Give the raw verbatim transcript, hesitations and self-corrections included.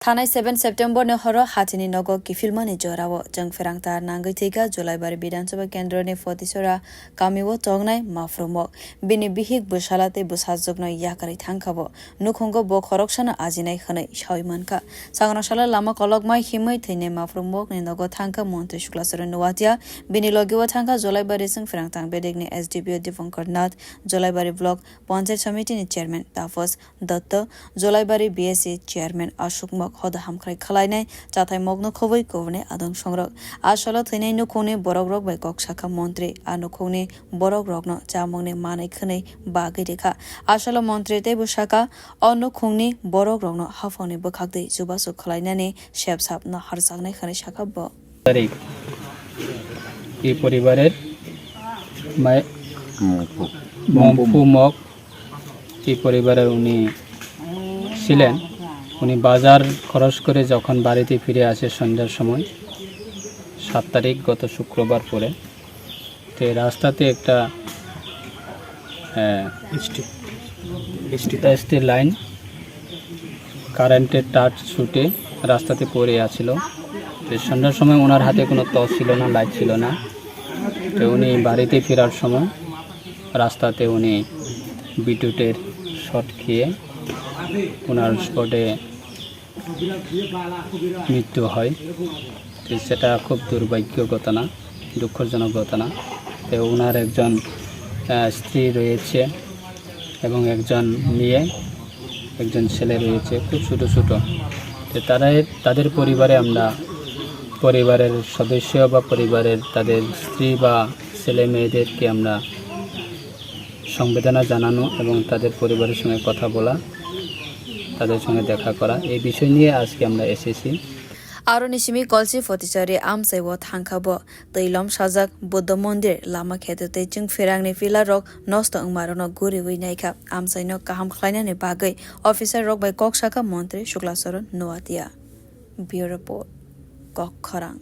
Thanai seven September ni horo hachini nogo kiphilmani jorao chwng pherang tar nangwi thwikha Julaibari Bidhan Sabha Kendroni Photisora kamio tongnai Maphrumok. Bini bihik bwsala tei bwsajwkno yakarwi thangkha bo. Nukhungo bo khoroksano ajinai hwnwi sawi mankha. Sangrong salo lama kolokma himwi thwinai Maphrumokni nogo thangkha Montri Shukla Charan Noatia. Bini logeo thangkha Julaibari chwng pherang tang bedekni S D P O Dipankar Nath, Julaibari Block Panchayat Samiti ni Chairman Tapas Dutta, Jolaibari B S C Chairman Ashok Mok hoda hamkrai khwlainai chathai mokno khobwi kubuni adong songrok. A salo thwinai nukhungni borokrok bai kok sakha montri. A nukhungni borokrokno chamungni manwi khwnwi bagwi rikha. A salo montri teibo sakha, o nukhungni borokrokno haphangni bwkhak twi chubachu khwlainani sepsapno harjaknai hwnwi sakha bo. তারিখ এই পরিবারের মায় মম্পু মক এই পরিবারের উনি ছিলেন। উনি বাজার খরচ করে যখন বাড়িতে ফিরে আসে সন্ধ্যার সময়, সাত তারিখ গত শুক্রবার পরে, তো এই রাস্তাতে একটা, আহ, এসটি, এসটি এসটি লাইন কারেন্টের তার ছুটে রাস্তাতে পড়ে আছিল। তো সন্ধ্যার সময় ওনার হাতে কোনো টর্চ ছিল না, লাইট ছিল না। তো উনি বাড়িতে ফেরার সময় রাস্তাতে উনি বিদ্যুতের শর্ট খেয়ে ওনার স্পটে মৃত্যু হয়। তো সেটা খুব দুর্ভাগ্য ঘটনা, দুঃখজনক ঘটনা। তো ওনার একজন, আহ, স্ত্রী রয়েছে এবং একজন মেয়ে, একজন ছেলে রয়েছে, খুব ছোট ছোট। তো তারা, তাদের পরিবারে আমরা, পরিবারের সদস্য বা পরিবারের তাদের স্ত্রী বা ছেলে মেয়েদেরকে আমরা সমবেদনা জানানো এবং তাদের পরিবারের সঙ্গে কথা বলা, তাদের সঙ্গে দেখা করা, এই বিষয় নিয়ে আজকে আমরা এসেছি। Aroni simi kolsi Photisari amchai o thangkha bo. Twi lom sajak Buddha mondir lama kheto tei chwng pherangni pillar rok nosto wngmarokno guriwi naikha. Amchaino kaham khlainani bagwi officer rok bai kok sakha montri Shukla Charan Noatia. Bureau Report, Kok Khorang.